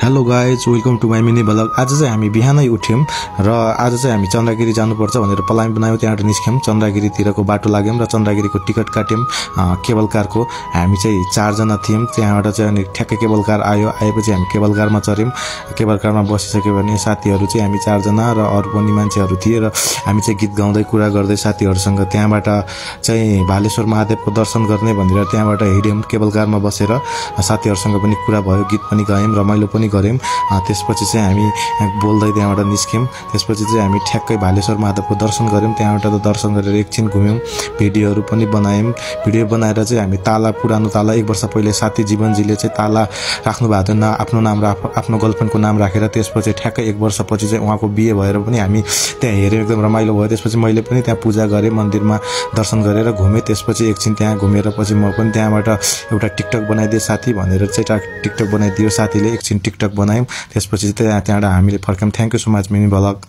Hello guys, welcome to my mini vlog. आज चाहिँ हामी बिहानै उठ्यौं र आज चाहिँ हामी चन्द्रगिरी जानुपर्छ भनेर प्लान बनायौं। त्यहाँबाट निस्क्यौं, चन्द्रगिरीतिरको बाटो लाग्यौं र चन्द्रगिरीको टिकट काट्यौं केबल कारको। हामी चाहिँ 4 जना थियौं। त्यहाँबाट चाहिँ अनि ठ्याक्कै केबल कार आयो। आएपछि हामी केबल कारमा चढ्यौं। केबल कारमा बसिसक्यो भने साथीहरू चाहिँ हामी 4 जना र अरु पनि मान्छेहरू थिए र हामी चाहिँ गीत गाउँदै कुरा गर्दै साथीहरूसँग त्यहाँबाट चाहिँ भालेश्वर महादेवको दर्शन गर्ने भनेर त्यहाँबाट हिड्यौं। केबल कारमा बसेर साथीहरूसँग पनि कुरा भयो, गीत पनि गायौं, रमाइलो पनि गर्यौं। त्यसपछि चाहिँ हामी बोल्दै त्यहाँबाट निस्क्यौं। त्यसपछि चाहिँ हामी ठ्याक्कै भालेश्वर महादेवको दर्शन गर्यौं। त्यहाँबाट त दर्शन गरेर एकछिन घुम्यौं, भिडियोहरू पनि बनायौं। भिडियो बनाएर चाहिँ हामी ताला, पुरानो ताला 1 वर्ष पहिले साथी जीवनजीले चाहिँ ताला राख्नु भएको थियो, आफ्नो नाम आफ्नो गर्लफ्रेन्डको नाम राखेर। त्यसपछि ठ्याक्कै 1 वर्षपछि चाहिँ उहाँको बिहे भएर पनि हामी त्यहाँ हेर्यौं, एकदम रमाइलो भयो। त्यसपछि मैले पनि त्यहाँ पूजा गरेँ, मन्दिरमा दर्शन गरेर घुमेँ। त्यसपछि एकछिन त्यहाँ घुमेर पछि म पनि त्यहाँबाट एउटा टिकटक बनाइदिए साथी भनेर चाहिँ टिकटक बनाइदियो साथीले। एकछिन टिकटक बनायौं। त्यसपछि चाहिँ त्यहाँबाट हामीले फर्क्यौं। Thank you so much mini blog.